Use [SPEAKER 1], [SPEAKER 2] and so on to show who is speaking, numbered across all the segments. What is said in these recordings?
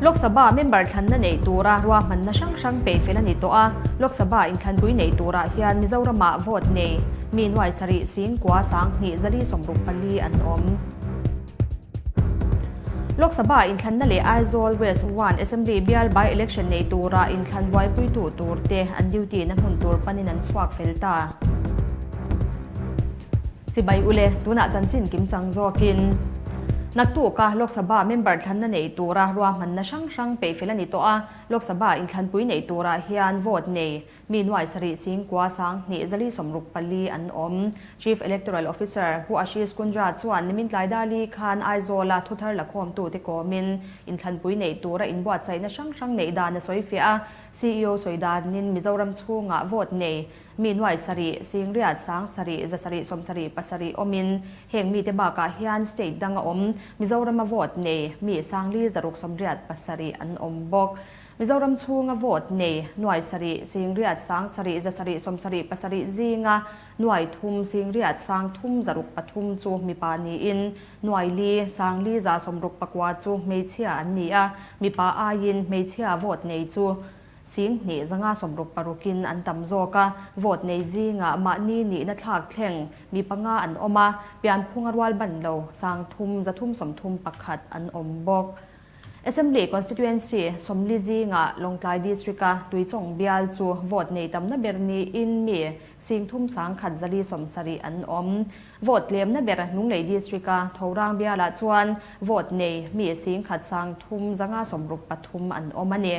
[SPEAKER 1] Lok Sabha member thlanna nei tura ruahmanna hrang hrang peih fel a ni tawh a, Lok Sabha inthlanpui nei turah hian Mizoramah vote nei mi nuai sarih singkua sanghnih zali 64 an awm. Lok Sabha inthlanna leh Aizawl West One Assembly bial by-election nei tura inthlan buaipuitu turte an duty na hmun tur panin an chhuak fel ta. Chibai ule, tunah chanchin kim chang zawkin naktuka Lok Sabha member thlanna nei tura ruahmanna hrang hrang peih fel a ni tawh a, Lok Sabha inthlanpui nei turah hian vote nei mi nuai sarih chingkua sanghnih zali 64 an awm. Chief Electoral Officer Pu Ashish Kundra chuan nimin tlai darli khan Aizawla thuthar lakhawmtute kawmin inthlanpui nei tura inbuatsaihna hrang hrang neih dan a sawi fiah a, CEO sawi danin Mizoram chhungah vote nei Mi nuai sarih, singriat, sang sarih, za sarih, sawm sarih, pasarih awmin heng mite bakah hian state danga awm Mizorama vote nei mi sangli zaruk sawmriat pasarih an awm bawk. Mizoram chhunga vote nei nuai sarih, singriat, sang sarih, za sarih, sawm sarih, pasarih zinga nuai thum, singriat, sang thum, zaruk pathum chu mipa niin nuai li, sangli za sawmruk pakua chu hmeichhia an ni a, mipa aiin hmeichhia vote nei chu Singhnih zanga sawmruk parukin an tam zawk a, vote nei zingah mahni nihna thlak thleng mi panga an awm a, pianphunga rual ban lo sang thum zathum sawmthum pakhat an awm bawk. Assembly Constituency sawmli zingah Lawngtlai District-a Tuichawng bial chu vote nei tamna ber niin mi singthum sangkhat zali sawmsarih an awm. Vote tlemna ber Lunglei District-a Thorang bialah chuan vote nei mi singkhat sang thum zanga sawmruk pathum an awm a ni.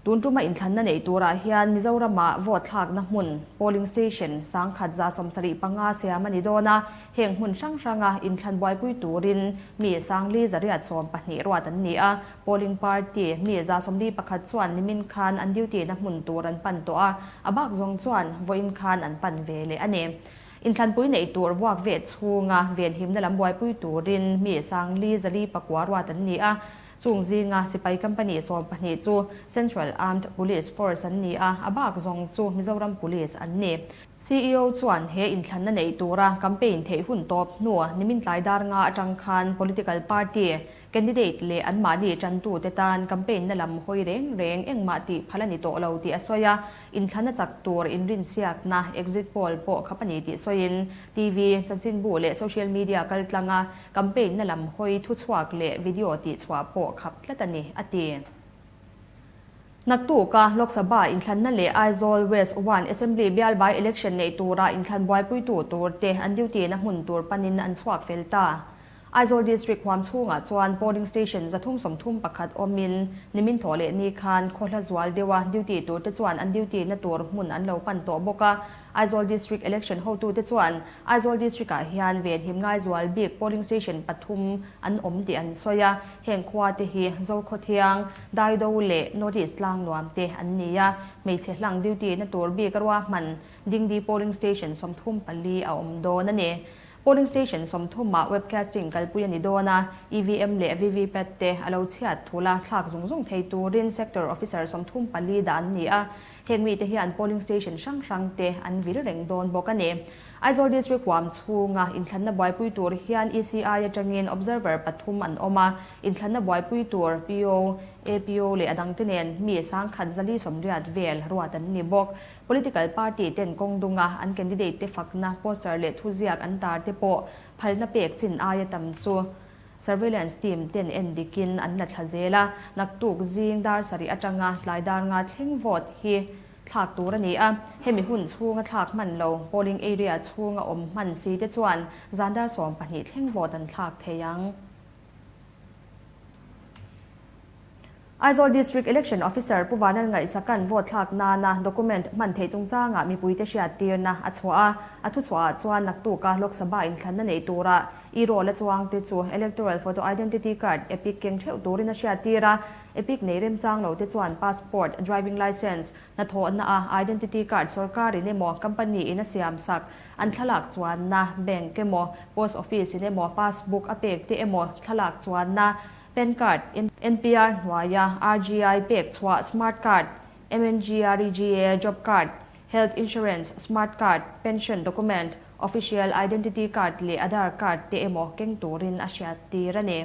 [SPEAKER 1] Tun tuma inthlanna nei turah hian Mizoramah vote thlakna hmun, polling station, sangkhat za 75 siam a ni dawn a, heng hmun hrang hranga inthlan buaipui turin mi sangli zariat 12 ruat an ni a, polling party mi za 41 chuan nimin khan an duty na hmun tur an pan tawh a, a bak zawng chuan vawiin khan an pan ve leh a ni. Inthlanpui nei tur vuak ve chhunga venhimna lam buaipui turin mi sangli zali pakua ruat an ni a, Chung zinga sipai company 12 chu Central Armed Police Force an ni a, a bak zawng chu Mizoram Police an ni. CEO chuan he inthlanna nei tura campaign theih hun tawp hnu nimin tlai dar nga atang khan political party candidate leh anmahni tantute tan campaign na lam hawi reng reng engmah tih phal a ni tawh lo tih a sawi a, Inthlan a chak tur inrinsiakna exit poll pawh khap a ni tih sawiin TV, chanchinbu leh social media kaltlanga campaign na lam hawi thuchhuak leh video tihchhuah pawh khap tlat a ni, a ti. Naktuka Lok Sabha inthlanna leh Aizawl West One Assembly bial by election neih tura inthlan buaipuitu turte an duty na hmun tur panin an chhuak fel ta. Aizawl District huam chhungah chuan polling station 331 awmin nimin thawh leh ni khan khawhla zual deuha duty turte chuan an duty na tur hmun an lo pan tawh bawk a. Aizawl District Election hotute chuan Aizawl District-ah hian venhim ngai zual bik polling station pathum an awm tih an sawi a, heng khua te hi Zokhawthiang, Daido leh North East Tlangnuam te an ni a, hmeichhe hlang duty na tur bik ruahman Dingdi polling station 34 a awm dawn a ni. Polling station 30 ah webcasting kalpui a ni dawn a, EVM leh VVPAT te a lo chhiat thula thlak zung zung thei turin sector officer 34 dah an ni a, heng mite hian polling station hrang hrang te an vil reng dawn bawk a ni. Aizawl District huam chhunga inthlanna buaipui tur hian ECI atangin observer pathum an awm a, inthlanna buaipui tur PO, APO leh a dangte nen mi sangkhat zali sawmriat vel ruat an ni bawk. Political party ten kawng dunga an candidate te fakna poster leh thuziak an tar te pawh phalna pek chin aia tam chu surveillance team ten en dikin an la thla zel a, naktuk zing dar sarih atanga tlai dar nga thleng vote hi thlak tur a ni a, hemi hun chhunga thlak hman lo polling area chhunga awm hman si te chuan zan dar 12 thleng vote an thlak thei ang. Aizawl District Election Officer Pu Vanal Ngaihsakan vote thlak nana document hman theih chungchangah mipuite hriat tirna a chhuah a, a thuchhuahah chuan naktuka Lok Sabha inthlanna nei tura e-roll a chuangte chu Electoral Photo Identity Card, EPIC, keng theuh turin a hriat tir a, EPIC nei remchang lote chuan passport, driving licence, hnathawhna a identity card sorkarin emaw company in a siam sak an thlalak chuanna, bank emaw post office in emaw passbook a pek te emaw thlalak chuanna, PAN card, NPR hnuaia RGI pek chhuah smart card, MNGREGA job card, health insurance smart card, pension document, official identity card leh Aadhaar card te emaw keng turin a hriat tir a ni.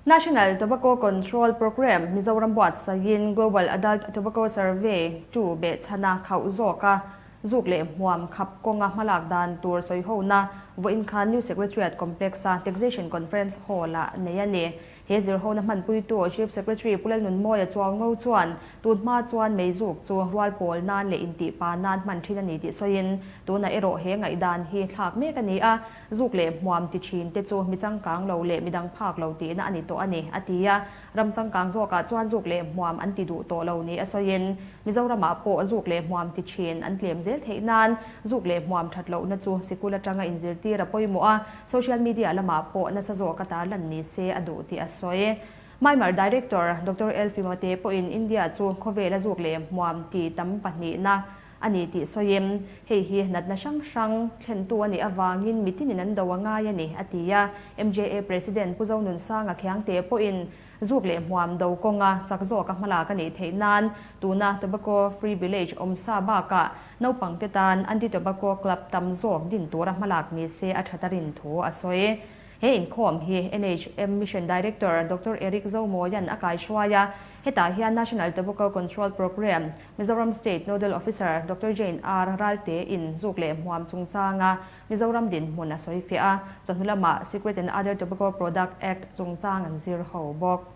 [SPEAKER 1] National Tobacco Control Programme Mizoram buatsaihin Global Adult Tobacco Survey ii behchhana khauh zawka zuk leh hmuam khap kawnga hmalak dan tur sawihona vawiin khan New Secretariat Complex-a Taxation Conference Hall-ah nei a ni. He zirhona hmanpuitu Chief Secretary Pu Lalnunmawia Chuaungo chuan tun hma chuan meizuk chu rual pawl nan leh intihpa nan hman thin a ni tih sawiin tunah erawh he ngaihdan hi thlak mek a ni a, Zuk leh hmuam ti thin te chu mi changkang lo leh mi dang phak lo tihna a ni tawh a ni, a ti a. Ram changkang zawkah chuan zuk leh hmuam an ti duh tawh lo ni a sawiin, Mizoramah pawh zuk leh hmuam ti thin an tlem zel theih nan zuk leh hmuam that lohna chu sikul atanga inzirtir a pawimawh a, social media lamah pawh nasa zawka tarlan ni se a duh tih a sawi. Myanmar Director Doctor Elfie Mate pawhin India chu khawvela zuk leh hmuam ti tam pahnihna a ni tih sawiin, hei hi natna hrang hrang thlentu a nih avangin mitinin an do a ngai a ni, a ti a. MJA President Pu Zonunsanga Khiangte pawhin zuk leh hmuam do kawnga chak zawka hmalak a nih theih nan tuna Tobacco Free Village awmsa bakah naupangte tan Anti-Tobacco Club tam zawk din tura hmalak ni se a that a rin thu a sawi. He inkhawm hi NHM Mission Director Doctor Eric Zomawia'n a kaihruai a, hetah hian National Tobacco Control Programme, Mizoram State Nodal Officer Doctor Jane R. Ralte in zuk leh hmuam chungchanga Mizoram dinhmun a sawi fiah a, chawhnu lamah Cigarette and Other Tobacco Product Act chungchang an zir ho bawk.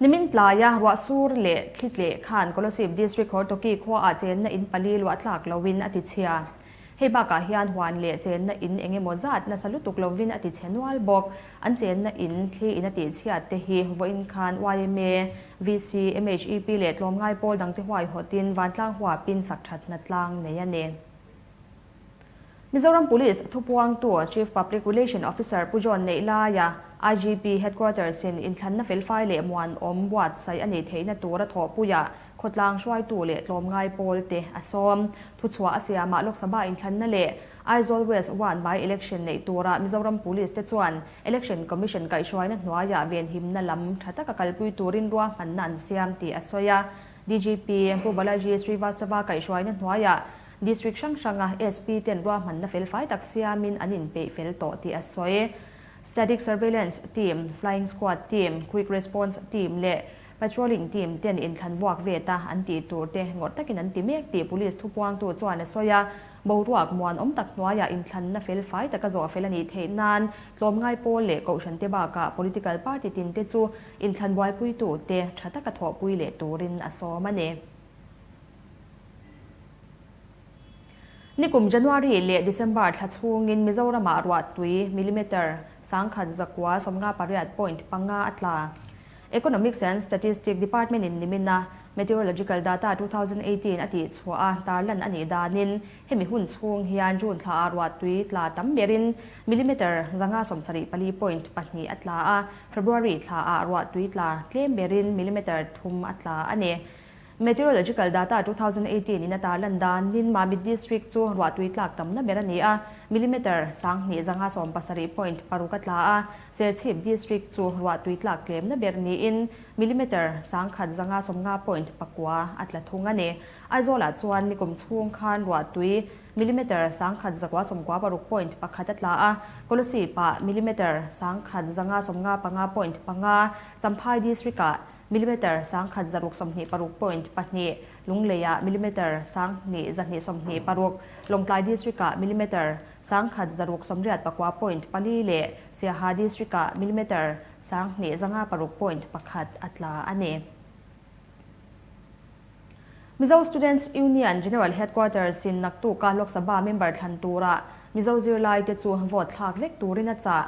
[SPEAKER 1] Nimin tlaia ruahsur leh thli tleh khan Kolasib District Hortoki khuaah chenna in pali luah tlak loin a tichhia. Hei bakah hian huan leh chenna in eng emaw zat nasa lutuk lovin a tichhe nual bawk. An chenna in thli in a tihchhiat te hi vawiin khan yma, VC, MHEP leh tlawmngai pawl dangte huaihawtin vantlang huapin sak thatna tlang nei a ni. Mizoram Police thupuangtu Chief Public Relation Officer Pu John Neihlaia IGP Headquarters in inthlanna felfai leh muanawm buatsaih a nih theihna tura thawhpuiah khawtlang hruaitu leh tlawmngai pawl te a sawm. Thuchhuah a siamah Lok Sabha inthlanna leh Aizawl West One by Election neih turah Mizoram Police te chuan Election Commission kaihhruaina hnuaiah venhimna lam tha taka kalpui turin ruahmanna an siam tih a sawi a. DGP Pu Balaji Srivastava kaihhruaina hnuaiah District hrang hranga SP ten ruahmanna felfai tak siamin an inpeih fel tawh tih a sawi. Static Surveillance Team, Flying Squad Team, Quick Response Team leh Patrolling Team ten inthlan vuak vet a an tih tur te ngawrh takin an ti mek tih Police thupuangtu chuan a sawi a. Boruak muanawm tak hnuaiah inthlanna felfai taka zawh fel a nih theih nan tlawmngai pawl leh kohhran te bakah political party tin te chu inthlan buaipuitu te tha taka thawhpui leh turin a sawm a ni. Nikum January leh December thla chhungin Mizoramah ruahtui millimeter 1958.5 a tla. Economics and Statistic Department in nimina Meteorological Data 2018 a tihchhuah a tarlan a nih danin hemi hun chhung hian June thlaah ruahtui tla tam berin millimeter 574.2 a tla a, February thlaah ruahtui tla tlem berin millimeter 3 a tla a ni. Meteorological data 2018 in a tarlan danin Mamit District chu ruahtui tlak tamna ber a ni a, millimeter 2570.6 a tla a, Serchhip District chu ruahtui tlak tlemna ber niin millimeter 1590.9 a tla thung a ni. Aizawlah chuan nikum chhung khan ruahtui millimeter 1996.1 a tla a, Kolasib-ah millimeter 1595.5, Champhai District-ah millimeter 1626.2, Lungleiah millimeter 1226, Lawngtlai District-ah millimeter 1689.4 leh Siaha District-ah millimeter 1506.1 a tla a ni. Mizo Students Union General Headquarters in naktuka Lok Sabha member thlan turah Mizo zirlaite chu vote thlak vek turin a chah.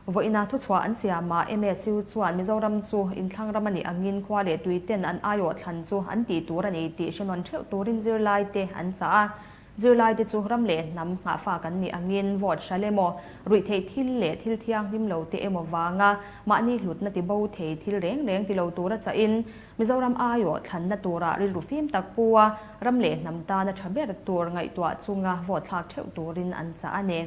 [SPEAKER 1] Vawiina thuchhuah an siamah MSU chuan Mizoram chu inthlang ram a nih angin khua leh tui ten an aiawh thlan chu an tih tur a ni tih hre nawn theuh turin zirlaite an chah a. Zirlaite chu ram leh hnam nghahfak an nih angin vote hral emaw, ruihtheih thil leh thil thianghlim lo te emaw vanga mahni hlutna ti bo thei thil reng reng ti lo tura chahin Mizoram aiawh thlanna turah rilru fim tak pu a, ram leh hnam tana tha ber tur ngaihtuah chunga vote thlak theuh turin an chah a ni.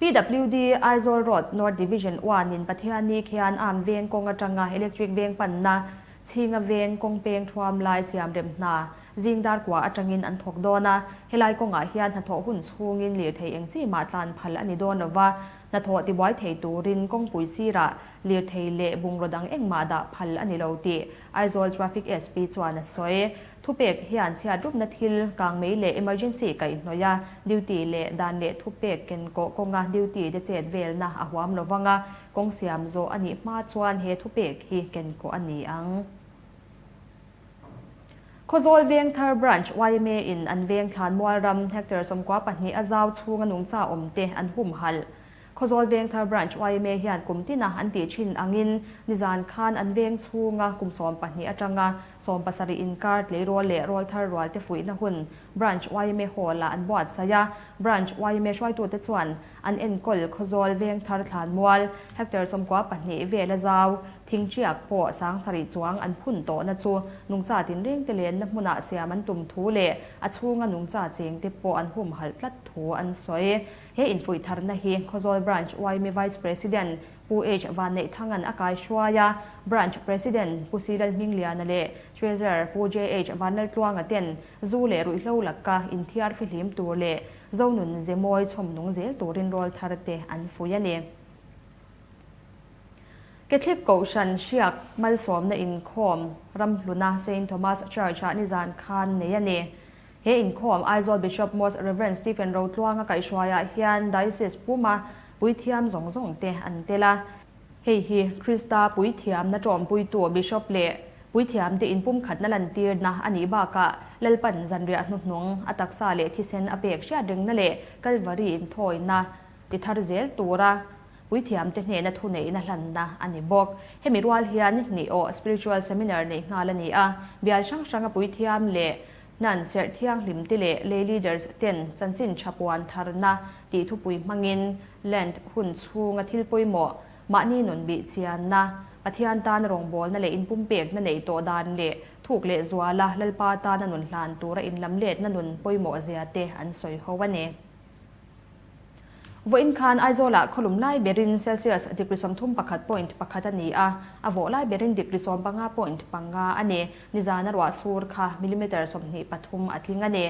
[SPEAKER 1] PWD Aizawl Road North Division 1 in Pathianni khian Am veng kawng atanga Electric veng panna Chhinga veng kawng peng thuam lai siam rem hna Zing dar kua atangin an thawk dawn a, helai kawngah hian hnathawh hun chhungin lirthei eng chi mah tlan phal a ni dawn lo va, hnathawh tibuai thei turin kawngpui sirah lirthei leh bungraw dang engmah dah phal a ni lo tih Aizawl Traffic SP chuan a sawi. Thupek hian chhiat rupna thil, kangmei leh emergency kaihhnawih a, duty leh dan leh thupek kenkawh kawnga duty te chet velna a huam lo vang a, kawng siam zawh a nih hma chuan he thupek hi kenkawh a ni ang. Khawzawl Vengthar Branch yma in an veng thlan Mualram hectare 12 a zau chhunga nungcha awmte an humhalh. Khawzawl Vengthar Branch yma hian kum tina an tih thin angin nizan khan an veng chhunga kum 12 atanga 17 inkar tleirawl leh rawlthar rual te fuihna hun Branch yma Hall ah an buatsaih a. Branch yma hruaitute chuan an enkawl Khawzawl Vengthar Thlanmual hectare 92 vel a zau thingṭiak pawh 7000 chuang an phun tawhna chu nungcha tinrengte lenna hmunah siam an tum thu leh a chhunga nungcha chengte pawh an humhalh tlat thu an sawi. He infuih tharna hi Khawzawl Branch yma Vice President Pu H Vanneih Thanga'n a kai hruai a, Branch President Pu C Lalhmingliana leh Treasurer Pu JH Vanlaltluanga ten zu leh ruihhlo laka inthiar fihlim tur leh Zonun zemawi chhawmnung zel turin rawl thar te an fuih a ni. Catholic Kohhran hriak malsawmna inkhawm ramhluna Saint Thomas Church-ah nizan khan nei a ni. He inkhawm Aizawl Bishop Most Reverend Stephen Rotluanga kaihhruaiah hian Diocese puma puithiam zawng zawng te an tel a. Hei hi Krista puithiamna tawmpuitu Bishop leh puithiamte inpumkhatna lantirna a nih bakah Lalpan zanriah hnuhnung a taksa leh thisen a pek hriat rengna leh Kalvari inthawina ti thar zel tura puithiamte hnehna thuneihna hlanna a ni bawk. Hemi rual hian ni aw Spiritual Seminar nei nghal a ni a, bial hrang hranga puithiam leh hnan serh thianghlim te leh lay leaders ten chanchin tha puan tharna tih thupui hmangin Lent hun chhunga thil pawimawh mahni nun bih chianna, Pathian tana rawngbawlna leh inpumpekna neih tawh dan leh thuk leh zuala Lalpa tana nun hlan tura inlamletna nun pawimawh zia te an sawi ho a ni. Vawiin khan Aizawlah khawlum lai berin Celsius degree 31.1 a ni a, a vawh lai berin degree 15.5 a ni. Nizana ruah sur kha millimeter 23 a tling a ni.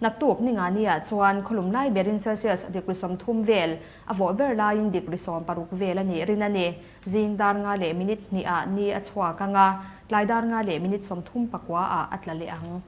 [SPEAKER 1] Naktuk ni nga nia chuan khawlum lai berin Celsius degree 30 vel, a vawh ber laiin degree 16 vel a nih rin a ni. Zing dar nga leh minute hnih ah ni a chhuak anga, tlai dar nga leh minute 39 ah a tla leh ang.